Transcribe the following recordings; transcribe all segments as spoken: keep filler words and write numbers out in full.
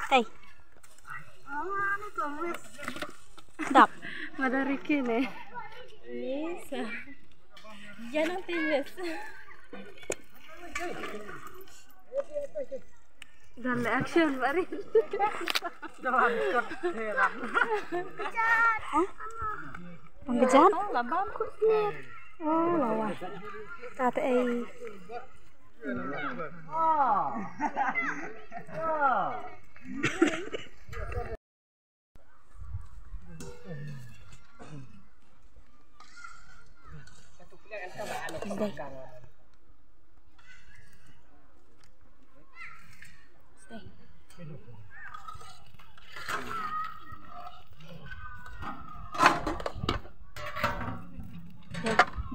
Hey. Dap. Madari kene. Yes. Jangan tinggal. Dan action bari. Hah? Pang kejat? Oh, lawa. Tata ei.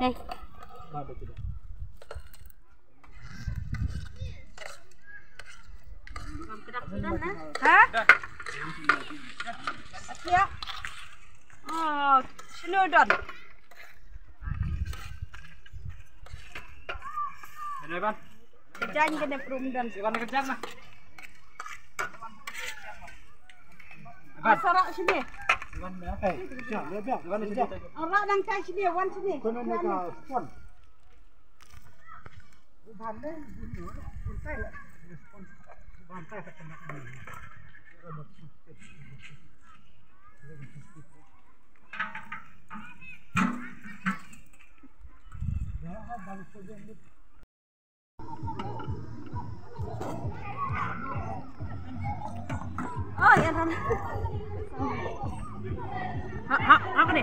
Dei. Ha? Ya. Oh, sino don. Ano ban? Jan kene prum don. Iban kerja mah. Iban. Sarak sini. Iban, eh, siap, dia biar. Iban kerja. Orang nang kai sini, wan sini. Kono ni ka pon. Oh, ya, Ram. Ha, ha, apa ni?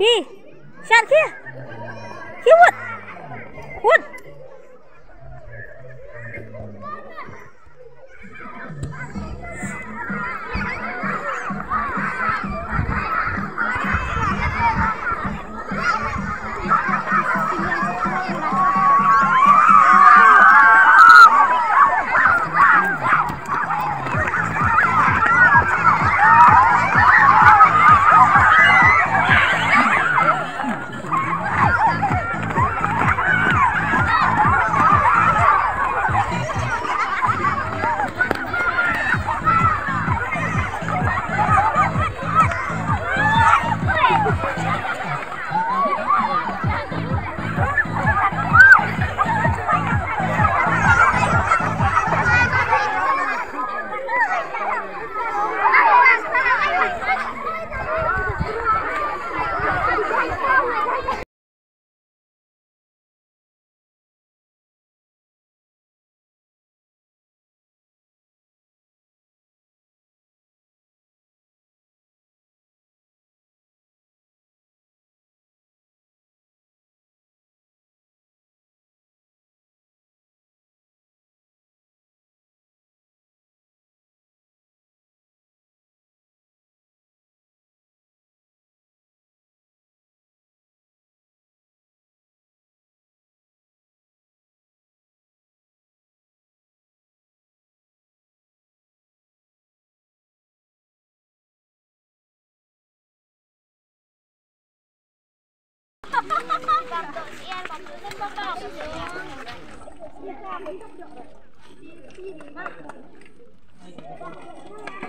Di, shar kia. Kia wut. Wut.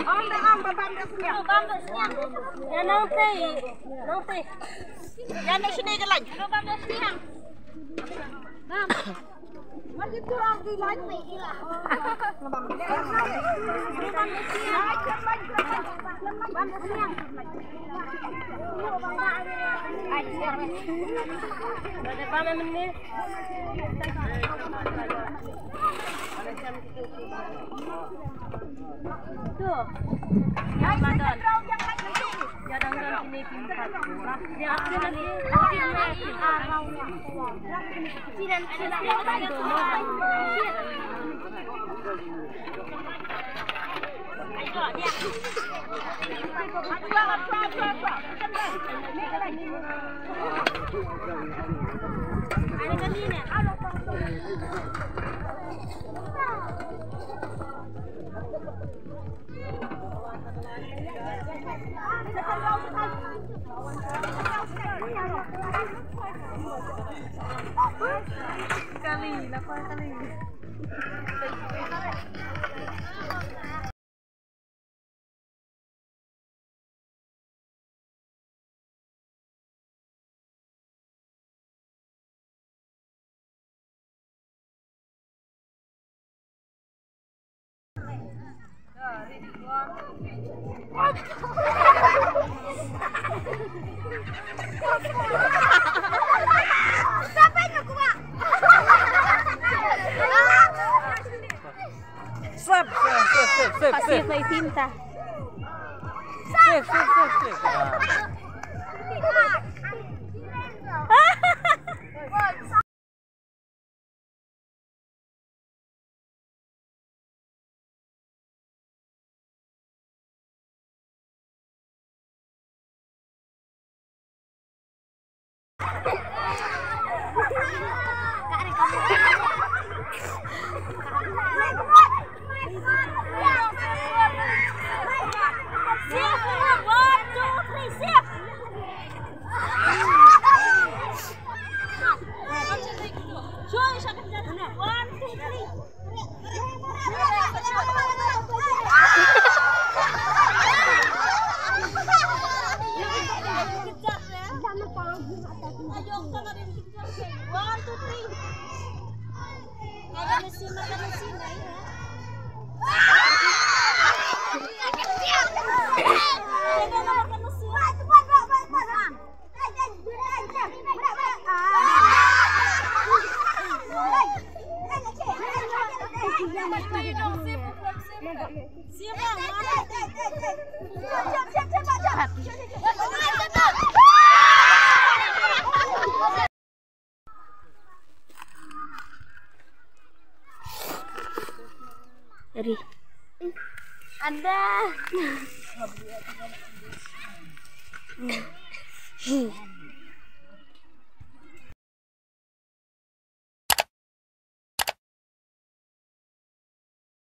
Ong da ong ba bam da sniang. Bam da sniang. Ya nong tei. Nong tei. Ya nong sini ke lain. Bam da sniang. Bam. Mari kurang di lain. Bam da sniang. Bam da sniang. Bam da sniang. Kali, la kali. Save, save, save, save, save, save. Save, save, save, save. Ah. One, two, three. Makan mesin, makan mesin, baik, ya. Ri. Ada.